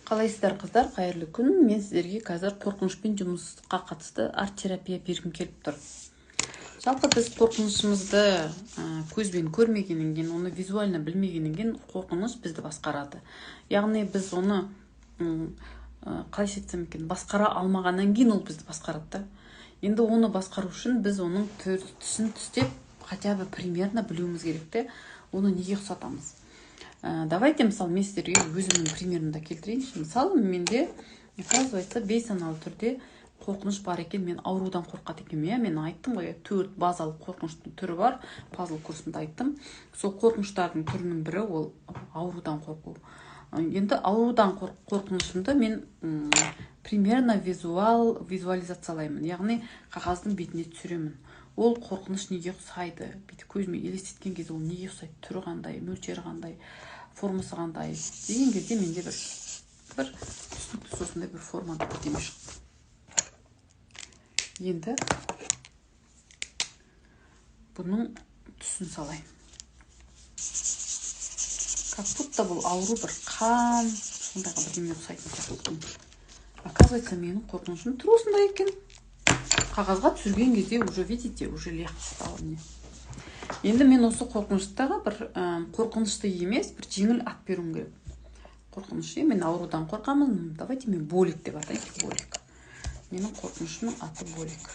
Қалайсыздар, қыздар? Қайырлы күн! Мен сіздерге қазір қорқынышпен жұмысқа қатысты арт терапия бергім келіп тұр. Жалпы, біз қорқынышымызды көзбен көрмегеннен кейін, оны визуально білмегеннен кейін, қорқыныш бізді басқарады. Яғни біз оны қалай айтсам екен, басқара алмағаннан кейін ол бізді басқарады да. Енді оны басқару үшін біз оның түсін түстеп, хотя бы примерно білуіміз керек те, оны неге ұқсатамыз. Давайте, мысалы, мен сіздерге өзімнің примерімді келтірейінші. Мысалы, менде, оказывается, бейсаналы түрде қорқыныш бар екен. Мен аурудан қорқады екенмін, иә. Мен айттым ғой, төрт базалық қорқыныштың түрі бар, пазл курсында айттым. Сол қорқыныштардың түрінің бірі ол аурудан қорқу. Енді аурудан қорқынышымды мен примерно визуализациялаймын, яғни қағаздың бетіне түсіремін. Ол қорқыныш неге ұқсайды? Бүйтіп көзіме елестеткен кезде ол неге ұқсайды, түрі қандай, мөлшері қандай, формасы қандай деген кезде менде бір түсінікті осындай бір формада бірдеме шықты. Енді бұның түсін салайын, как будто бұл ауру бір қан, сондайға бірдеме ұқсайтын сияқты. Оказывается, менің қорқынышым түрі осындай екен. Қағазға түсірген кезде уже, видите, уже легче стало мне. Енді мен осы қорқыныштағы бір қорқынышты емес, бір жеңіл ат беруім керек. Қорқыныш, иә, мен аурудан қорқамын. Давайте мен Болик деп атайыншы. Болик, менің қорқынышымның аты Болик.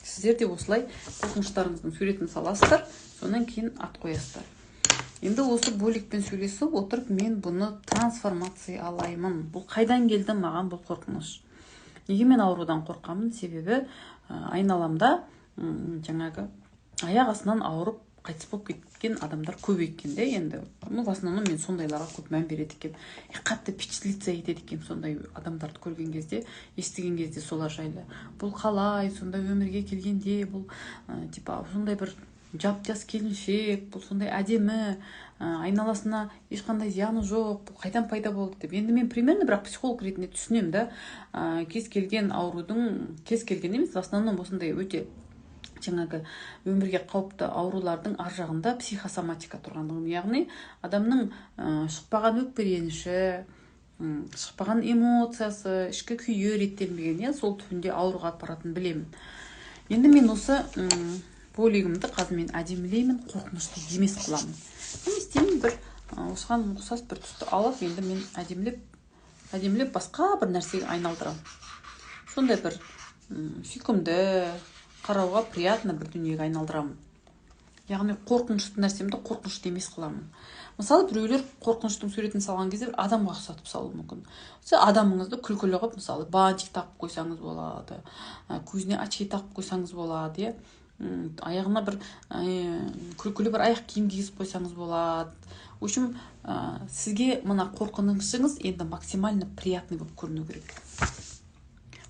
Сіздер де осылай қорқыныштарыңыздың суретін саласыздар, содан кейін ат қоясыздар. Енді осы Боликпен сөйлесіп отырып, мен бұны трансформациялаймын. Бұл қайдан келді маған, бұл қорқыныш? Неге мен аурудан қорқамын? Себебі айналамда жаңағы аяқ астынан ауырып, қайтыс болып кеткен адамдар көп екен де. Енді, ну, в основном мен сондайларға көп мән береді екенмін и қатты впечатлиться етеді екенмін сондай адамдарды көрген кезде, естіген кезде солар жайлы. Бұл қалай сонда өмірге келгенде, бұл типа сондай бір жап жас келіншек, бұл сондай әдемі, айналасына ешқандай зияны жоқ, бұл қайдан пайда болды деп. Енді мен примерно, бірақ психолог ретінде түсінемін да, кез келген аурудың, кез келген емес, в основном осындай өте жаңағы өмірге қауіпті аурулардың ар жағында психосоматика тұрғандығын, яғни адамның шықпаған өкпе реніші, шықпаған эмоциясы, ішкі күйі реттелмеген, иә, сол түбінде ауруға апаратынын білемін. Енді мен осы Болигімді қазір мен әдемілеймін, қорқынышты емес қыламын. Не істеймін? Бір осыған ұқсас бір түсті алып, енді мен әдемілеп, әдемілеп басқа бір нәрсеге айналдырамын. Сондай бір сүйкімді, қарауға приятно бір дүниеге айналдырамын. Яғни қорқынышты нәрсемді қорқынышты емес қыламын. Мысалы, біреулер қорқыныштың суретін салған кезде бір адамға ұқсатып салуы мүмкін. Сіз адамыңызды күлкілі қылып, мысалы, бантик тағып қойсаңыз болады, көзіне очки тағып қойсаңыз болады, иә, аяғына бір күлкілі бір аяқ киім кигізіп қойсаңыз болады. В общем, сізге мына қорқынышыңыз енді максимально приятный болып көріну керек,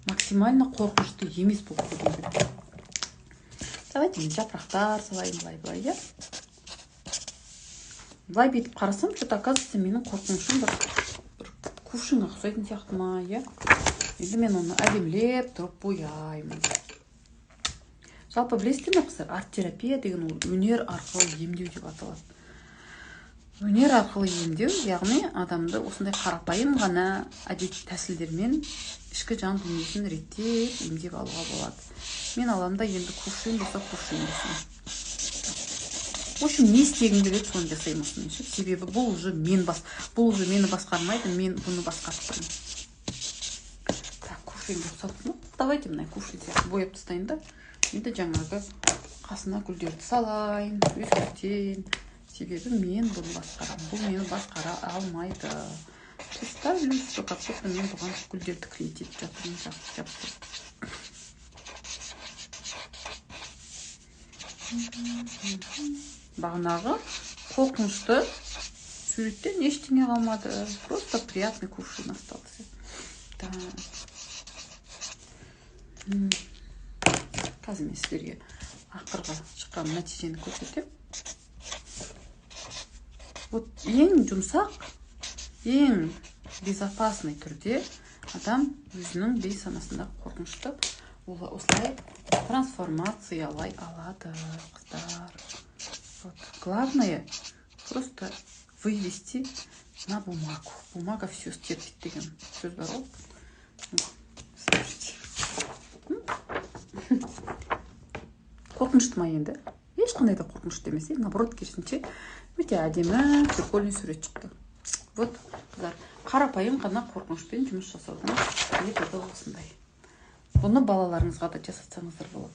максимально қорқынышты емес болып көріну керек. Давайте мен жапырақтар салайын былай, былай, иә. Былай бүйтіп қарасам, что то оказывается, менің қорқынышым бір кувшинға ұқсайтын сияқты ма, иә. Енді мен оны әдемілеп тұрып бояймын. Жалпы, білесіздер ме, қыздар, арт терапия деген ол өнер арқылы емдеу деп аталады. Өнер арқылы емдеу, яғни адамды осындай қарапайым ғана әдет тәсілдермен ішкі жан дүниесін реттеп, емдеп алуға болады. Мен аламын да, енді кувшин болса, кувшин болсын. В общем, не істегім келеді, соны жасаймын осымен ше. Себебі бұл уже мен бас, бұл уже мені басқармайды, мен бұны басқарып тұрмын. Так, кувшинге ұқсатып, ну, давайте мына кувшин сияқты бояп тастайын да, енді жаңағы қасына гүлдерді салайын, өзгертейін. Себебі мен бұны басқарамын, бұл мені басқара алмайды. Представлю, что как будто мен бұған гүлдерді клеить етіп жатырмын, жабыстырып. Бағанағы қорқынышты суреттен ештеңе қалмады, просто приятный кувшин остался. Так. Қазір мен сіздерге ақырғы шыққан нәтижені көрсетемін. Вот ең жұмсақ, ең безопасный түрде адам өзінің бейсанасындағы қорқынышты осылай трансформациялай алады, қыздар. Вот главное просто вывести. На бумагу. «Бумага все стерпит» деген сөз бар ғой. Смотрите, қорқынышты ма енді? Ешқандай да қорқынышты емес, иә. Наоборот, керісінше, өте әдемі, прикольный сурет шықты. Вот, қыздар, қарапайым ғана қорқынышпен жұмыс жасаудың методы осындай. Бұны балаларыңызға да жасатсаңыздар болады.